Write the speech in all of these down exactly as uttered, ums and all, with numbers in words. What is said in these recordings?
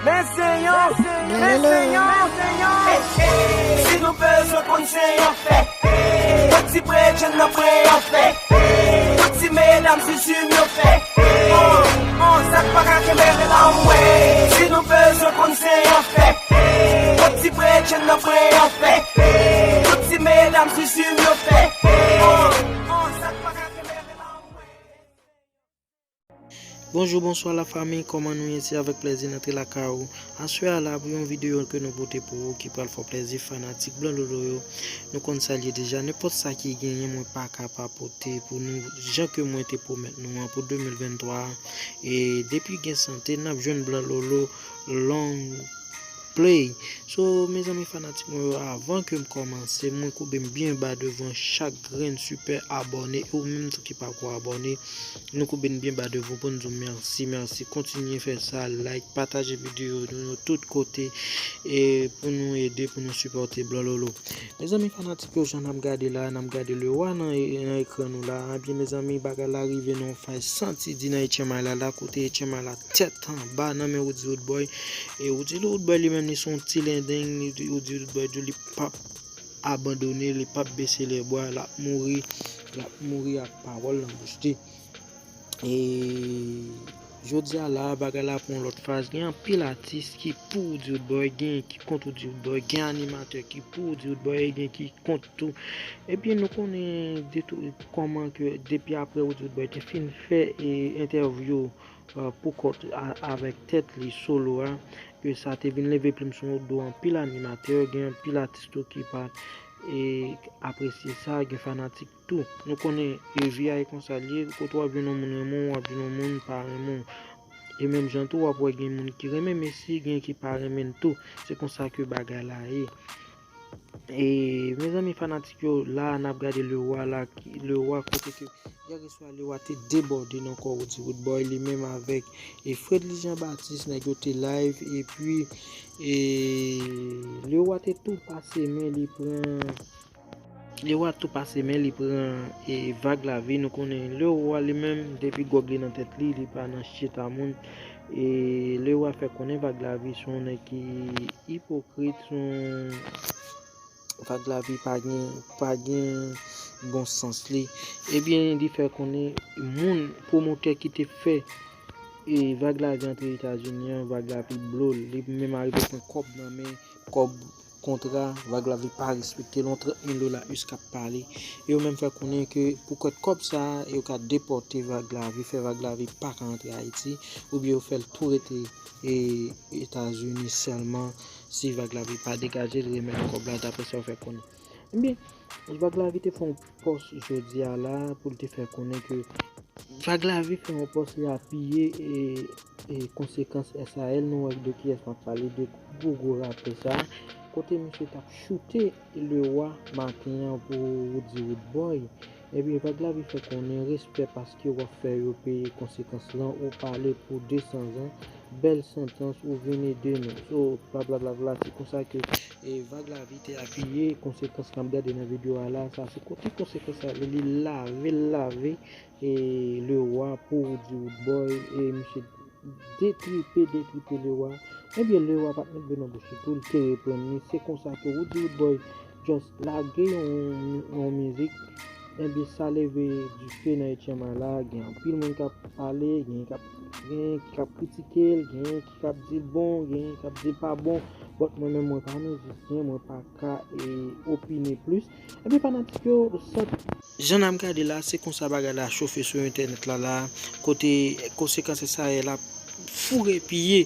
Men se yon, men se yon, men se yon. Si nou bezwen konn se yon fè, tout ti bredjenn nan pran yon fè, tout ti medam sou sou m yo fè. Bon, bon, sa k pa ka kenbe rele anmwe. Si nou bezwen konn se yon fè, tout ti bredjenn nan pran yon fè, tout ti medam sou sou m yo fè. Bon, bon, sa k pa ka kenbe rele anmwe. Bonjou, bonswa lafanmi, kòman nou ye? Se avèk plèzi n antre lakay ou. Aswè a la pou yon videyo ke nou pote pou ou ki pral fè w plèzi fanatik Blan Lolo yo. Nou konn sa l ye deja, nenpòt sa ki genyen mwen pa ka pa pote pou nou jan ke mwen te pwomèt nou an pou de mil venntwa a. E depi gen sante, n ap jwenn Blan Lolo long play. So, mezanmi fanatik mwen yo, avan ke m kòmanse, mwen koube m byen ba devan chak grenn sipè abòne, e ou menm tou ki pako abòne, nou koube n byen ba devan pou n di w mèsi, mèsi. Kontinye fè sa, like, pataje videyo nou yo tout kote, e pou nou ede, pou nou sipòte Blan Lolo. Mezanmi fanatik yo, jan n ap gade la, n ap gade Lewa nan, nan ekran nou la. Ebyen, mezanmi, bagay la rive nan yon faz santi di nan H M I la, la kote H M I la tèt anba nan men Roody Roodboy. E Roody Roodboy li menm, li se yon ti lendeng, li, Roody Roodboy di li p ap abandone, li p ap bese lebwa, l ap mouri, l ap mouri ak pawòl nan bouch li. E jodi a la, bagay la pran yon lòt faz. Gen anpil atis ki pou Roody Roodboy, gen ki kont Roody Roodboy, gen animatè ki pou Roody Roodboy, e gen ki kont tou. Ebyen, nou konnen de tou, kòman ke depi apre Roody Roodboy te fin fè, e, entèvyou, e, pou kont a, avèk tèt li solo a, ke sa te vin leve plim sou do anpil animatè, gen anpil atis tou ki pa, e, apresye sa, gen fanatik tou. Nou konnen, e, vi a e konsa l ye, kote w ap jwenn yon moun renmen w, w ap jwenn yon moun pa renmen w. E menm jan tou, w ap wè gen moun ki renmen Messi, gen ki pa renmen l tou. Se konsa ke bagay la ye. E, mezanmi fanatik yo, la n ap gade Lewa la, ki, Lewa kote ke yè swa Lewa te debòde nan kò Roody Roodboy, li menm avèk, e, Fredly Jean Baptiste, nèg yo te live, epi, e, Lewa te tou pase men li pran, Lewa tou pase men li pran, e, Vag Lavi. Nou konnen Lewa li menm, depi gwòg li nan tèt li, li pa nan chita moun. E Lewa fè konnen Vag Lavi se yon nèg ki ipokrit, se yon Vag Lavi pa gen, pa gen bon sans li. Ebyen, li fè konnen moun, pwomotè ki te fè, e, Vag Lavi antre Etazini an, Vag Lavi blo l. Li menm arive pran kòb nan men, kòb kontra, Vag Lavi pa respekte l, yon trant mil dola us k ap pale. Yo menm fè konnen ke pou kòb sa a, yo ka depòte Vag Lavi, fè Vag Lavi pa ka antre Ayiti, oubyen yo fè l tou rete, e, Etazini sèlman. Si Vag Lavi pa degaje l, remèt kòb la, daprè sa yo fè konnen. Ebyen, Vag Lavi te fè yon pòs jodi a la pou l te fè konnen ke Vag Lavi fè yon pòs li apiye, e, e konsekans S A L, nou wè de kiyès m ap pale, de gwo gwo rapè sa, kote misye t ap choute Lewa maten an pou Roody Roodboy. Ebyen, Vag Lavi fè konnen respè paske w ap fè yo peye konsekans lan, ou pale pou de san zan, bèl santans, ou vin ede nou. So, bla bla bla bla, se konsa ke, e, Vag Lavi te apiye konsekans n ap gade nan videyo a la. Sa se kote konsekans la, li lave, l lave, e, Lewa pou Roody Roodboy, e, misye detripe, detripe Lewa. Ebyen, Lewa pa t met dlo nan bouch li tou, li te reprann li. Se konsa ke Roody Roodboy just lage yon, yon mizik. Ebyen, sa leve dife nan H M I la. Gen anpil moun k ap pale, gen k ap, gen ki k ap kritike l, gen ki k ap di l bon, gen ki ap di l pa bon. But mwen menm, mwen pa mizisyen, mwen pa ka, e, opine plis. Ebyen, fanatik yo, sa Jan n ap gade la, se konsa bagay la chofe sou entènèt la la, kote konsekans S A L ap foure pye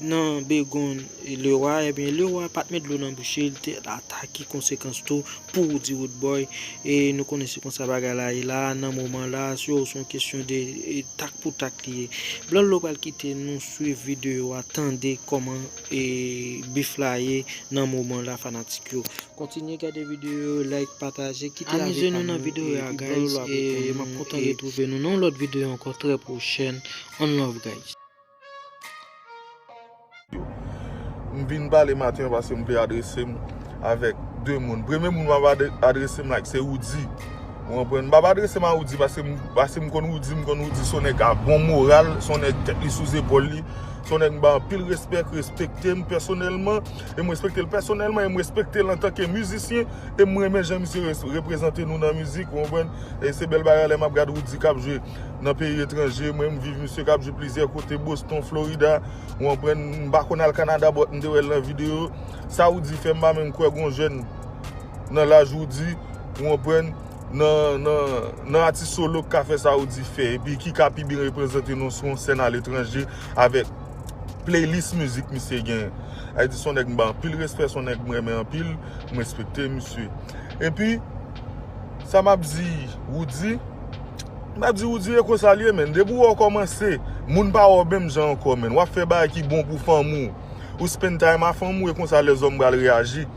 nan begonn Lewa, ebyen, Lewa pa t met dlo nan bouch li, li te atake konsekans tou pou Roody Roodboy, e nou konnen se konsa bagay la ye la, nan moman la, se, se yon kesyon de, e, tak pou tak li ye. Blan Lolo pral kite nou swiv videyo a, tande kòman, e, bif la ye nan moman la, fanatik yo. Kontinye gade videyo yo, like, pataje, kite avèk nou, amize nou nan videyo a, guys, e m ap kontan retwouve nou nan yon lòt videyo ankò trè pwochèn. One love, guys. M vin pale maten an paske m vle adrese m avèk de moun. Premye moun m ap adre- adrese m like se Roody. Ou konprann? M ap adrese m a Roody paske m, paske m konn Roody, m konn Roody se yon nèg a bon moral, se yon nèg tèt li sou zepòl li. Se yon nèg m ba anpil respè, k respekte m pèsonèlman, e m respekte l pèsonèlman, e m respekte l antanke mizisyen, e m renmen jan misye res- reprezante nou nan mizik, ou konprann? E se bèl bagay lè m ap gad Roody k ap jwe nan peyi etranje, mwen m viv misye k ap jwe plizyè kote, Boston, Florida, ou konprann? M pa konn al Kanada, but m te wè l nan videyo. Sa Roody fè, m pa menm kwè gon jèn nan laj Roody, ou konprann? Nan, nan, nan atis solo k ka fè sa Roody fè, epi ki ka pi byen reprezante nou sou yon sèn aletranje avèk playlist mizik misye genyen. Sa vle di se yon nèg m ba anpil respè, se yon nèg m renmen anpil, m respekte misye. Epi, sa m ap di Roody, m ap di Roody e konsa l ye, menn. Depi w wè w kòmanse, moun pa wè w menm jan ankò, menn. W ap fè bagay ki bon pou fanmi w. Ou spend time a fanmi w, e konsa lèzòm pral reyaji.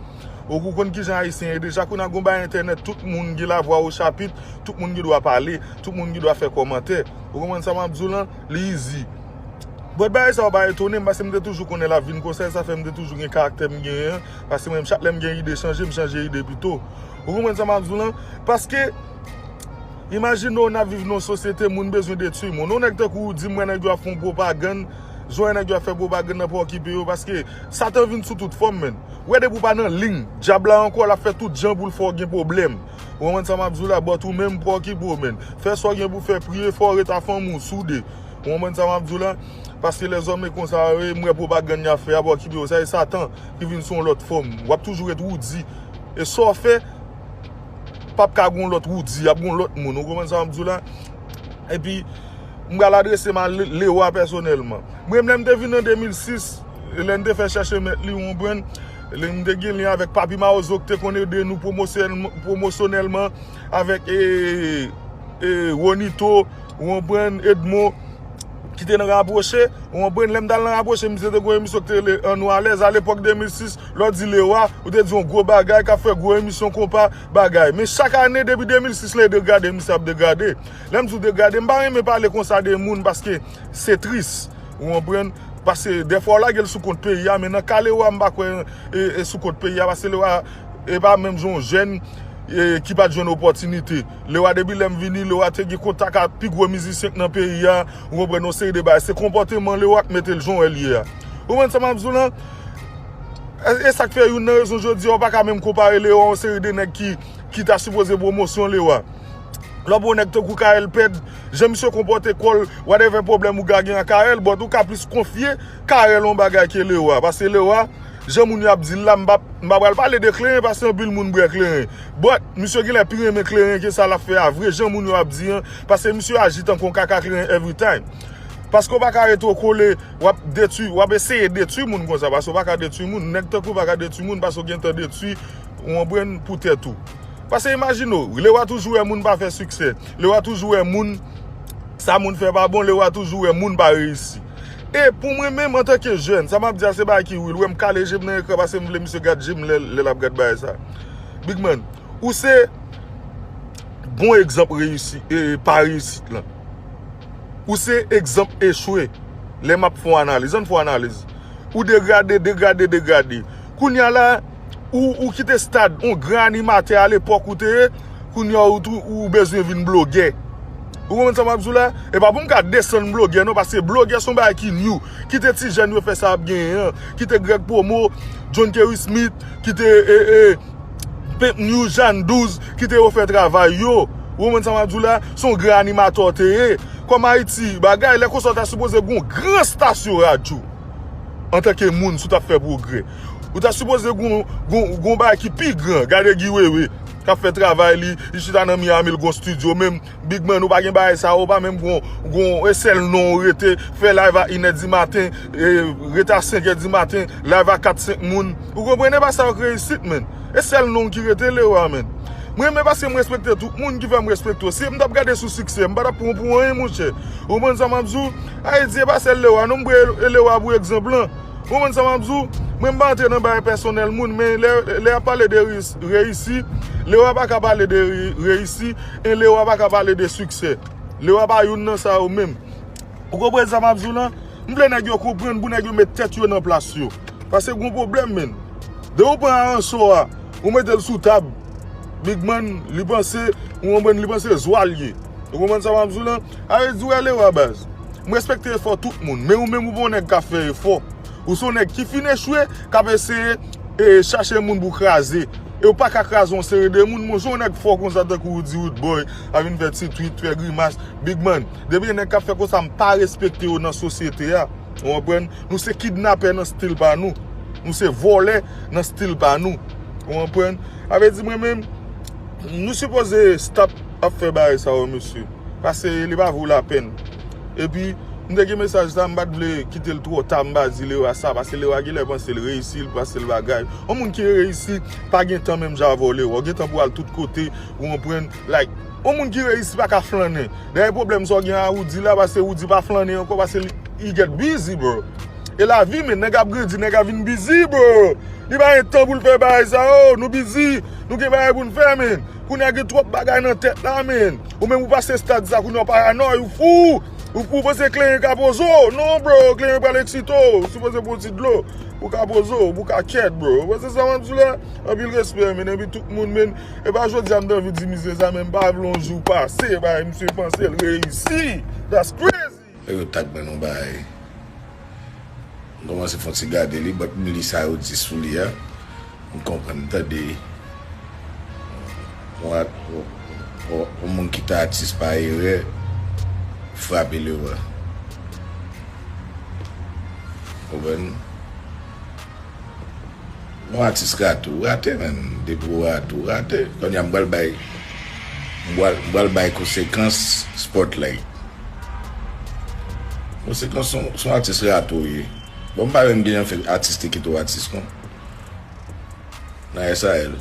Ou konn kijan Ayisyen ye deja, kounye a gon bagay entènèt, tout moun gen lavwa o chapit, tout moun gen dwa pale, tout moun gen dwa fè kòmantè. Ou konprann sa m ap di w lan? Li izi. But bagay sa yo pa etone m, paske m te toujou konnen l ap vin konsa, e sa fè m te toujou gen karaktè m genyen an, paske mwen menm chak lè m gen ide chanje, m chanje ide pito. Ou konprann sa m ap di w lan? Paske, imajine w n ap viv nan yon sosyete, moun bezwen detwi moun. Yon nèg tankou Roody, m wè nèg yo ap fè yon pwopagann, jan w wè nèg yo ap fè pwopagann nan pa okipe yo, paske Satan vin sou tout fòm, menn. Ou wè depi w pa nan liy, dyab la ankò, l ap fè tout jan pou l fè w gen pwoblèm. Ou konprann sa m ap di w la? But ou menm, pa okipe w, menn. Fè sa w gen pou fè, priye, fè w ret a fanmi w, soude. Ou konprann sa m ap di w la? Paske lèzòm e konsa yo ye, m wè pwopagann y ap fè a, pa okipe yo. Sa e Satan ki vin sou yon lòt fòm. W ap toujou ret Roody. E sa w fè, p ap ka gon lòt Roody, ap gon lòt moun. Ou konprann sa m ap di w la? Epi, m pral adrese m a Le- Lewa pèsonèlman. Mwen menm, lè m te vin an de mil sis, lè m te fè Chèche Mèt Li, ou konprann, lè m te gen lyen avèk Papi Mawozo, ki te konn ede nou pwomosyèl- pwomosyonèlman, avèk e, e, Ronito, ou konprann, Edmond, ki te nan Rapwoche, ou konprann, lè m t al nan Rapwoche, misye te gon emisyon ki te rele An Nou Alèz, alepòk de mil sis, lè w di Lewa, ou te di yon gwo bagay, k ap fè gwo emisyon konpa, bagay. Men chak ane, depi de mil sis la, e degrade misye ap degrade. Lè m di w degrade, m pa renmen pale konsa de moun, paske se tris, ou konprann? Paske dèfwa w lage l sou kont peyi a, men nan ka Lewa, m pa kwè e, e sou kont peyi a, paske Lewa e pa menm jan yon jèn e, ki pa t jwenn opòtinite. Lewa, depi lè m vini, Lewa te gen kontak ak pi gwo mizisyen k nan peyi a, ou konprann, yon seri de bagay. Se konpòteman Lewa k mete l jan w wè l ye a. Ou konprann sa m ap di w lan? E, e sa k fè youn nan rezon jodi a, ou pa ka menm konpare Lewa a yon seri de nèg ki, ki ta sipoze pwomosyon Lewa. Lè w pran yon nèg tankou Carel Pèd, jan misye konpòte kò l, whatever pwoblèm ou ka gen ak Carel, but ou ka plis konfye Carel yon bagay ke Lewa. Paske Lewa, jan moun yo ap di l la, m pa, m pa pral pale de kleren, paske anpil moun bwè kleren. But, misye genlè pi renmen kleren ke sa l ap fè a vre, jan moun yo ap di an, paske misye aji tankou yon kaka kleren every time. Paske w pa ka ret w kole, w ap detwi, w ap eseye detwi moun konsa, paske w pa ka detwi moun. Nèg tankou w pa ka detwi moun, paske w gentan detwi, ou konprann, pou tèt ou. Paske imajine w, Lewa toujou wè moun pa fè siksè. Lewa toujou wè moun, sa moun fè pa bon, Lewa toujou wè moun pa reyisi. E pou mwen menm, antanke jèn, sa m ap di a se bagay ki real. Ou wè m kale je m nan ekran paske m vle misye gad je m lè, lè l ap gad bagay sa. Big Man, ou se bon egzanp reyisi, e, pa reyisit lan. Ou se egzanp echwe. Lè m ap fè yon analiz, ann fè yon analiz. Ou degrade, degrade, degrade. Kounye a la, ou, ou kite stad, yon gran animatè alepòk ou te ye, kounye a ou tou, ou bezwen vin blogè. Ou konprann sa m ap di w la? E pa pou m ka desann blogè non, paske blogè se yon bagay ki new. Kite ti jèn yo fè sa y ap genyen an. Kite Greg Promo, John Kerry Smith, kite, e, e, Pimp News, Jeanne Douze, kite yo fè travay yo. Ou konprann sa m ap di w la? Se yon gran animatè w te ye. Kòm Ayiti, bagay, lè konsa w ta sipoze gen yon gran stasyon radyo. Antanke moun, si w t ap fè pwogrè. Ou ta sipoze gen yon, gen yon, gen yon bagay ki pi gran. Gade Guy Wewe, k ap fè travay li, li chita nan Miami, l gen yon estidyo menm. Big Man, ou pa gen bagay sa yo, ou pa menm gon, gon, e sèl non ou rete, fè live a inè di maten, e, rete a senk è di maten, live a kat, senk moun. Ou konprann, e pa sa yo k reyisit, menn. E sèl non ki rete, Lewa, menn. Mwen renmen paske m respekte tout moun ki fè m respekte w. Si m t ap gade sou siksè, m pa t ap pran w pou anyen, monchè. Ou konprann sa m ap di w? Ayiti, e pa sèl Lewa, non, m pran Lewa pou egzanp lan. Ou konprann sa m ap di w? Mwen, m pa antre nan bagay pèsonèl moun, men lè, lè y ap pale de reyis- reyisi, Lewa pa ka pale de re- reyisi, e Lewa pa ka pale de siksè. Lewa pa youn nan sa yo menm. Ou konprann sa m ap di w lan? M vle nèg yo konprann pou nèg yo met tèt yo nan plas yo. Paske gon pwoblèm, menn. Depi w pran aransò a, ou mete l sou tab, Big Man, li panse, ou konprann, li panse zwa l ye. Ou konprann sa m ap di w lan? Sa vle di, w wè Lewa, baz. M respekte efò tout moun, men ou menm ou pa yon nèg k ap fè efò. Ou se yon nèg ki fin echwe, k ap eseye e, chache moun pou kraze. E ou pa ka kraze yon seri de moun, men ou se yon nèg fò konsa tankou Roody Roodboy, ap vin fè ti tweet, fè grimas, big man. Depi gen nèg k ap fè konsa, m pa respekte yo nan sosyete a. Ou konprann? Nou se kidnapè nan stil pa nou. Nou se vòlè nan stil pa nou. Ou konprann? Sa vle di mwen menm, nou sipoze stop ap fè bagay sa yo, mesye. Paske li pa vo lapèn. Epi, m te gen mesaj sa, m pa t vle kite l twò ta, m pa di Lewa sa, paske Lewa genlè panse l reyisi, l panse l bagay. Yon moun ki reyisi, pa gen tan menm jan avè w, Lewa. Ou gen tan pou al tout kote, ou konprann? Like, yon moun ki reyisi pa ka flannen. Dèyè pwoblèm sa w gen a Roody la, paske Roody pa flannen ankò, paske li, he get busy, bro. E lavi, men, nèg ap grandi, nèg ap vin busy, bro. Li pa gen tan pou l fè bagay sa yo, nou busy, nou gen bagay pou n fè, men. Kounye a gen twòp bagay nan tèt la, men. Ou menm ou pase stad sa, kounye a w paranòy, ou fou. Ou fou, ou panse Kleyen ka poze w. Non, bro, Kleyen pral eksite w. Ou sipoze pran ti dlo pou ka poze w, pou ka kyèt, bro. Ou panse sa m ap di w la? Anpil respè, men, epi tout moun, men. E pa jodi a m t anvi di misye sa, men m pa vle yon jou pase, bay misye panse l reyisi. That's crazy! Yo tag mwen nan bagay. M kòmanse fè yon ti gade li, but m li sa yo di sou li a. M konprann, m tande. Yon at-, yon, yon, yon moun ki te atis pa erè, frape Lewa. Konprann? Yon atis rate, ou rate, menm. Depi ou rate, ou rate. Kounye a, m pral bay, m pral, m pral bay konsekans Spotlight. Konsekans, se yon, se yon atis rate ou ye. Bon, m pa menm gen anfen atis te kite w atis, non. Nan S A L.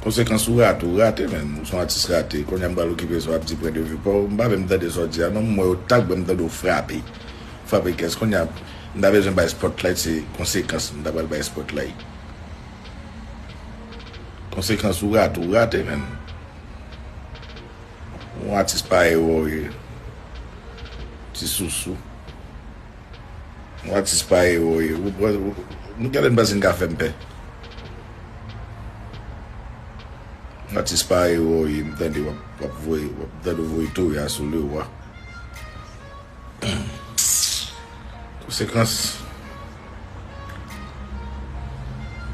Konsekans ou rate, ou rate, menm. Ou se yon atis rate. Kounye a, m pral okipe sa w ap di pwen de vi pa w. M pa menm tande sa w di a, non, m wè yo tag mwen, m tande w frape. Frape kès. Kounye a, m ta bezwen bay Spotlight, se konsekans m ta pral bay Spotlight. Konsekans ou rate, ou rate, menm. Yon atis pa erè w ye. Ti sousou. Yon atis pa erè w ye. Ou, ou, ou, nou genlè n panse n ka fè m pè. Yon atis pa erè w ye, m tande w ap, w ap voye, w ap tande w voye tori a sou Lewa. Konsekans.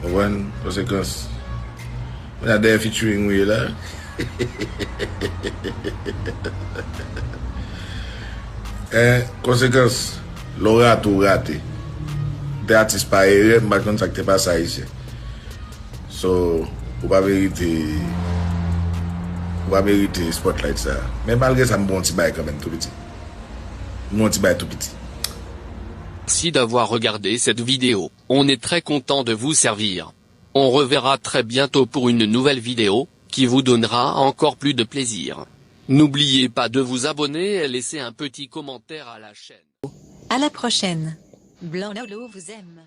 Konprann? Konsekans. Mwen a dèyè featuring ou ye la. Hein, konsekans. Lè w rate, ou rate. Te atis pa erè, m pa t konn sa k te pase Ayisyen. So, ou pa merite, ou pa merite spotlight sa. Men malgre sa, m bon ti bay kanmenm, tou piti. M bon ti bay tou piti. Merci d'avoir regardé cette vidéo. On est très content de vous servir. On reverra très bientôt pour une nouvelle vidéo qui vous donnera encore plus de plaisir. N'oubliez pas de vous abonner et laisser un petit commentaire à la chaîne. À la prochaine. Blanc Nolo vous aime.